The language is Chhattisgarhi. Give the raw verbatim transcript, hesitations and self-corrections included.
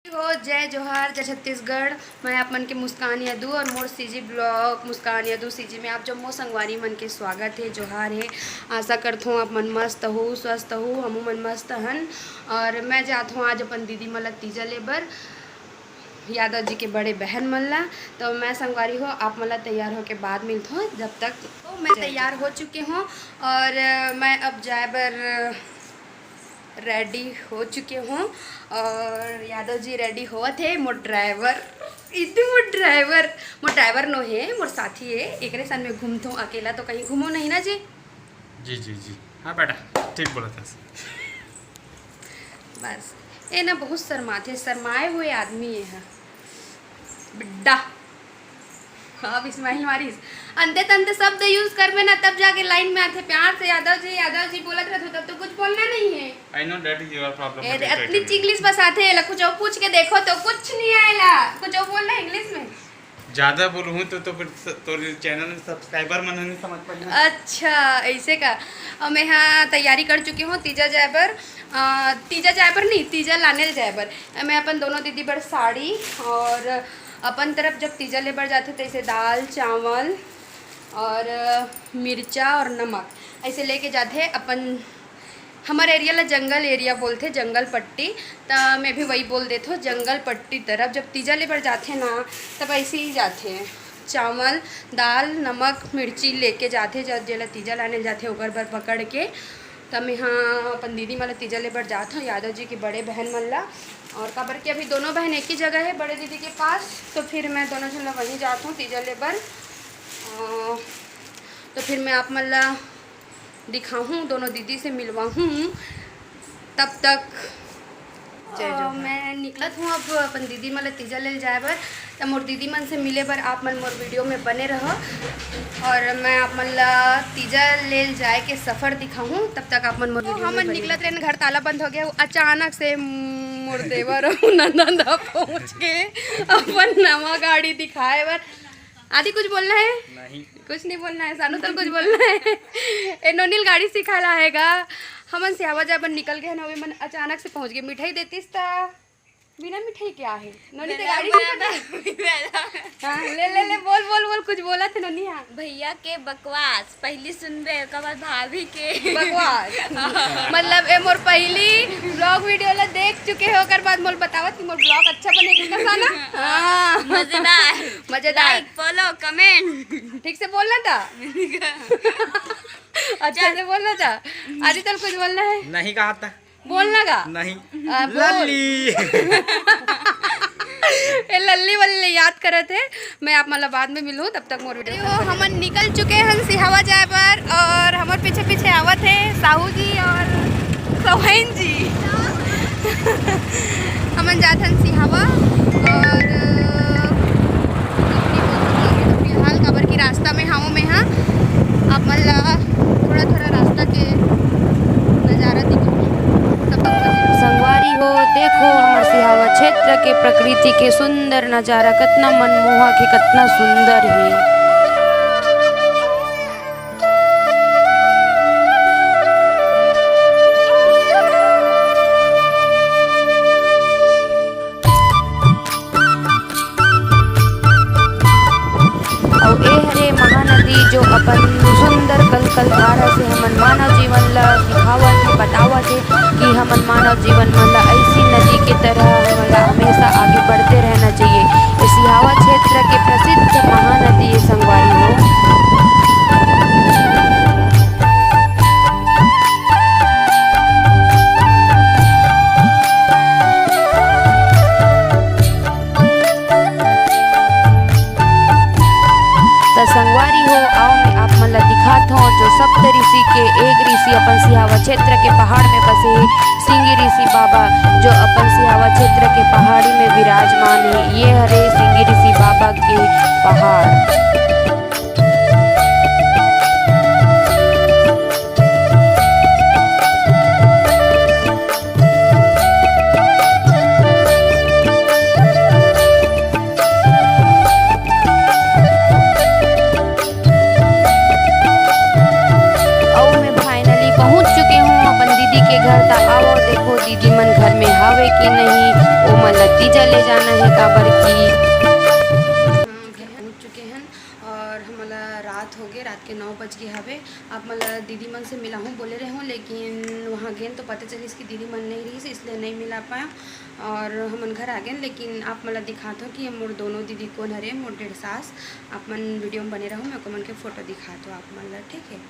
हो, जय जोहार, जय छत्तीसगढ़। मैं आप मन के मुस्कान यदु और मोर सीजी ब्लॉग मुस्कान यदु सीजी में आप जम्मो संगवारी मन के स्वागत हे, जोहार हे। आशा करथों आप मन मस्त हो, स्वस्थ हो, हमू मन मस्त हन। और मैं जात हूँ आज अपन दीदी मन ला तीजा ले बर, यादव जी के बड़े बहन मन ला। तो मैं संगवारी हो आप मन ला तैयार होके बाद मिलथों। जब तक तो मैं तैयार हो चुके हूँ और मैं अब जाए बर रेडी हो चुके हूँ और यादव जी रेडी होवत हे। मोर ड्राइवर, इतनी मोर ड्राइवर, मोर ड्राइवर नो हे, मोर साथी हे, एकरे संग में घूमथों, अकेला तो कहीं घूमो नहीं ना जी। जी जी जी। हाँ बेटा, ठीक बोला था। बस, ये ना बहुत शर्माथे, शर्माए हुए आदमी ये है बिड्डा। अब स्माइल मारिस। अंते तंते शब्द यूज करबे ना, तब जाके लाइन में आथे। प्यार से यादव जी, यादव जी बोलत रहथो, तब तो कुछ बोलना नहीं है। I know that is your problem, A, but it's इतनी okay। इंग्लिश बस आथे, एला कुछ और पूछ के देखो तो कुछ नहीं आएला। कुछ और बोलना इंग्लिश में। ज्यादा बोलूँ तो, तो फिर स-, तोर चैनल में सब्सक्राइबर मन नहीं समझ पाएंगे। अच्छा, ऐसे का। और मैं हाँ तैयारी कर चुकी हूँ तीजा जाए बर। अ, तीजा जाए बर नहीं, तीजा लाने जाए बर। मैं अपन दोनों दीदी बर साड़ी और अपन तरफ जब तीजा ले बर जाथे, तैसे दाल, चावल और, अ, मिर्चा और नमक ऐसे लेके जाथे। अपन, हमर एरिया ला जंगल एरिया बोलथे, जंगल पट्टी, त मैं भी वही बोल देथो, जंगल पट्टी तरफ जब तीजा ले बर जाथे ना, तब ऐसे ही जाथे, चावल, दाल, नमक, मिर्ची लेके जाथे, ज-, जेला तीजा लाने जाथे, ओकर बर पकड़ के। त मेहा अपन दीदी मन ला तीजा ले बर जात हूँ, यादव जी के बड़े बहन मन ला। और काबर कि अभी दोनों बहन एक ही जगह है, बड़े दीदी के पास, तो फिर मैं दोनों झन ला वहीं जात हूँ तीजा ले बर। अ, तो फिर मैं आप मन ला दिखाहूँ, दोनों दीदी से मिलवाहूँ। तब तक जय अ, जोहार। मैं निकलत हूँ अब अपन दीदी मन ला तीजा लेल जाए बर। त मोर दीदी मन से मिले बर आप मन मोर वीडियो में बने रहो और मैं आप मन ला तीजा लेल जाए के सफर दिखाहूँ। तब तक आप मन मोर तो वीडियो में हमन बने निकलत रहो। रहन, घर ताला बंद हो गया, वो अचानक से मोर देवर अउ ननद ह पहुँच के अपन नवा गाड़ी दिखाए बर। आदि कुछ बोलना है? नहीं। कुछ नहीं बोलना है। सानू तल कुछ बोलना है? ए नोनी ल गाड़ी सिखाए ला आएगा। हमन सिहावा जाए बर निकल गए हन, अभी मन अचानक से पहुँच गए। मिठाई देतिस त बिना मिठाई के आहे। नोनी ते गाड़ी नहीं पकड़ी। हाँ, ले, ले, ले, बोल, बोल, बोल, कुछ बोलत हे नोनी। हाँ। भैया के बकवास पहली सुनबे, ओकर बाद भाभी के। बकवास। मतलब, ए मोर पहली vlog video ला देख चुके हो, ओकर बाद मोल बतावत कि मोर vlog अच्छा बने कि ना साला? हाँ। मजेदार। मजेदार। Like, follow, comment। ठीक से बोलना था। अच्छा से बोलना था। आदि तल कुछ बोलना है? नहीं कहा था। बोलना का? नहीं। आ, बोल। लल्ली। ए लल्ली वल्ली याद करत हे। मैं आप मन ला बाद में मिलूँ, तब तक मोर वीडियो अरे हो, हमन निकल चुके हन सिहावा जाए बर और हमर पीछे पीछे आवत हे साहू जी और सौहन जी। हमन जात हन सिहावा और फिलहाल काबर कि रास्ता में हावों में हाँ, आप मन ला थोड़ा थोड़ा रास्ता के नजारा दिखाऊँ। तब तक संगवारी हो, देखो हमर सिहावा क्षेत्र के प्रकृति के सुंदर नजारा, कतना मनमोहक हे, कतना सुंदर हे। अउ ए हरे महानदी, जो अपन सुंदर कलकल धारा से हमन मानव जीवन ला सिखावत हे, बतावत हे कि हमन मानव जीवन मन ला ऐसी नदी के तरह हमन ला हमेशा आगे बढ़ते रहना चाहिए। ये सिहावा क्षेत्र के प्रसिद्ध महानदी ये संगवारी हो। त संगवारी हो, आओ मैं आप मन ला दिखात हौं, जो सप्त ऋषि के एक ऋषि अपन सिहावा क्षेत्र के पहाड़ में बसे हे, सिंगी ऋषि बाबा, जो अपन सिहावा क्षेत्र के पहाड़ी में विराजमान हे। ये हरे सिंगी ऋषि बाबा के पहाड़। अउ मैं finally पहुंच चुके हूं अपन दीदी के घर। त आवो देखो दीदी मन घर में हव, कि नहीं, ओमन ला तीजा ले जाना हे, काबर कि हाँ, घर पहुँच चुके हन और हमला रात हो गए, रात के नौ बज गए हवे। आप मन ला दीदी मन से मिलाहूँ बोले रहूँ, लेकिन वहाँ गेन तो पता चलिस कि दीदी मन नहीं रहिस, इसलिए नहीं मिला पाया और हमन घर आ गेन। लेकिन आप मन ला दिखात हो कि मोर दोनों दीदी कोन हरे, मोर डेढ़ सास। आप मन वीडियो में बने रहू, मैं ओकर मन के फोटो दिखात हो आप मन ला, ठीक है।